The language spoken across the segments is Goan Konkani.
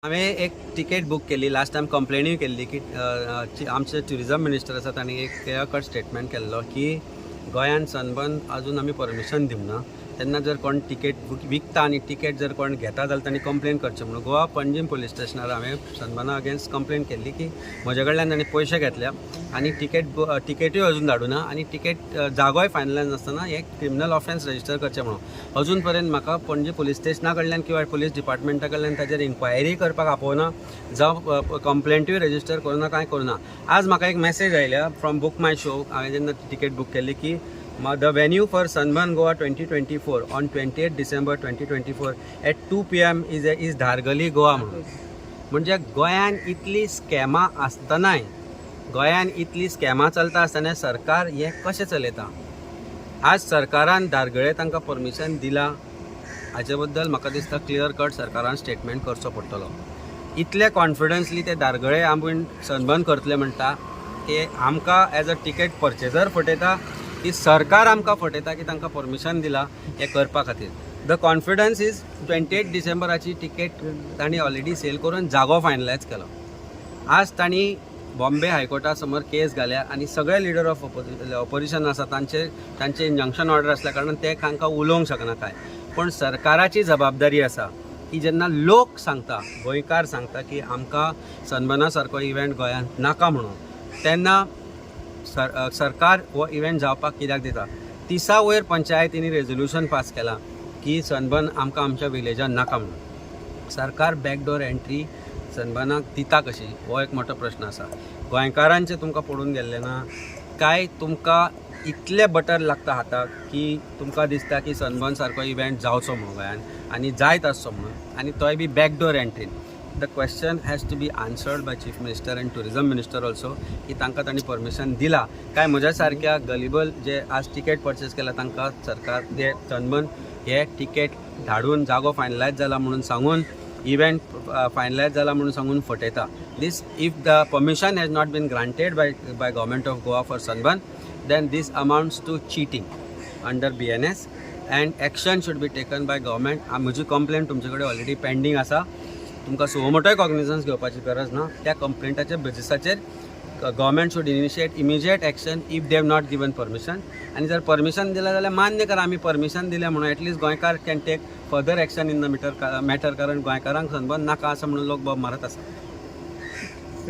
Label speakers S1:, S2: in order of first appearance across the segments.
S1: हांवें एक टिकेट बूक केली. लास्ट टायम कंप्लेनूय केल्ली की आमचे ट्युरिजम मिनिस्टर आसा, तांणी एक क्लियर कट स्टेटमेंट केल्लो की गोंयान सनबर्न अजून आमी परमिशन दिवंक ना. तेन्ना जर कोण टिकेट विकता आनी टिकेट जर कोण घेता जाल्यार तांणी कंप्लेन करचें म्हणून. गोवा पणजीम पोलीस स्टेशनार हांवें सनबर्ना अगेन्स्ट कंप्लेन केल्ली की म्हज्या कडल्यान तांणी पयशे घेतल्या आनी टिकेटूय अजून धाडूना आनी टिकेट जागोय फायनलायज नासतना एक क्रिमिनल ऑफेन्स रजिस्टर करचें म्हणून. अजून पर्यंत म्हाका पणजी पोलीस स्टेशना कडल्यान किंवा पोलीस डिपार्टमेंटा कडल्यान ताजेर इन्क्वायरी करपाक आपोवना जावं कंप्लेंटूय रजिस्टर करुना, कांय करुना. आज म्हाका एक मॅसेज आयल्या फ्रॉम बूक माय शो, हांवें जेन्ना टिकेट बूक केल्ली की the venue for Sunburn Goa 2024 on 28 December 2024 at 2 p.m. is Dhargali, Goa म्हणून. म्हणजे गोंयान इतली स्कॅमां आसतनाय, गोंयान इतली स्कॅमां चलता आसतना सरकार हें कशें चलयता? आज सरकारान धारगळे तांकां परमिशन दिलां, हाजे बद्दल म्हाका दिसता क्लियर कट सरकारान स्टेटमेंट करचो पडटलो. इतले कॉन्फिडन्सली ते धारगळे आपूण सनबर्न करतले म्हणटा, ते आमकां एज अ टिकेट पर्चेजर फटयता की सरकार आमकां फटयता की तांकां परमिशन दिलां हें करपा खातीर? The confidence is 28 डिसेंबराची ticket तांणी ऑलरेडी सेल करून जागो फायनलायज केलो. आज तांणी बॉम्बे हायकोर्टा समोर केस घाल्या आनी सगळे लिडर ऑफ ऑपोजिशन आसा, तांचे इंजंक्शन ऑर्डर आसल्या कारणान ते तांकां उलोवंक शकना काय. पूण सरकाराची जबाबदारी आसा की जेन्ना लोक सांगता, गोंयकार सांगता की आमकां सनबर्ना सारको इव्हेंट गोंयांत नाका म्हणून, तेन्ना सरकार हो इव्हेंट जावपाक कित्याक दिता? 30 वयर पंचायतींनी रेजोल्युशन पास केलां की सनबर्न आमकां आमच्या विलेजान नाका म्हणून. सरकार बॅकडोर एंट्री सनबर्नाक दिता कशी, हो एक मोठो प्रश्न आसा. गोंयकारांचें तुमकां पडून गेल्लें ना काय? तुमकां इतलें बटर लागता हाताक की तुमकां दिसता की सनबर्न सारको इव्हेंट जावचो म्हणून गोंयान आनी जायत आसचो म्हणून, आनी तोय बी backdoor एंट्रीन? The question has to be answered by Chief Minister and Tourism Minister also की तांकां तांणी परमिशन दिला काय म्हज्या सारक्या गलिबल जे आज तिकेट पर्चेस केला तांकां सरकार जे सनबर्न हे तिकेट धाडून, जागो फायनलायज जाला म्हणून सांगून, इव्हेंट फायनलायज जाला म्हणून सांगून फटयता. This if the permission has not been granted by Government of Goa for Sunburn, then this amounts to cheating under BNS and action should be taken by government. म्हजी कंप्लेन तुमचे कडेन ऑलरेडी पेंडींग आसा. तुमकां सुओमोटोय कॉग्निजन्स घेवपाची गरज ना. त्या कंप्लेंटाच्या बेजिसाचेर government should initiate immediate action if they have not given permission. आनी जर परमिशन दिलां जाल्यार मान्य करा, आमी परमिशन दिलें म्हणून. At least गोंयकार can take further action in the matter, कारण गोंयकारांक सनबर्न नाका आसा म्हणून लोक बोब मारत आसा.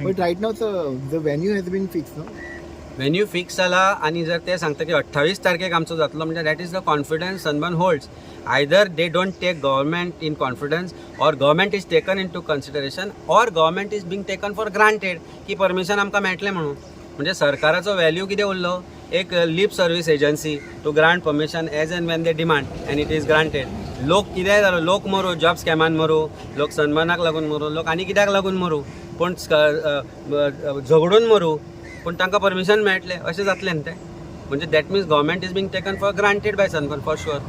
S2: But right now, the venue has been fixed, no?
S1: Venue fix जाला आनी जर ते सांगता की 28 तारखेक आमचो जातलो, म्हणजे that is the confidence Sunburn holds. Either they don't take government in confidence or government is taken into consideration or government is being taken for granted की परमिशन आमकां मेळटलें म्हणून. म्हणजे सरकाराचो व्हॅल्यू कितें उरलो? एक lip service agency to grant permission as and when they demand, and it is granted. लोक कितेंय जालो, लोक मरूं, जॉब स्कॅमान मरूं, लोक सनबर्नाक लागून मरूं, लोक आनी कित्याक लागून मरूं, पूण झगडून मरूं, पूण तांकां परमिशन मेळटलें अशें जातलें न्ही तें. म्हणजे that means government is being taken for granted by Sunburn for sure.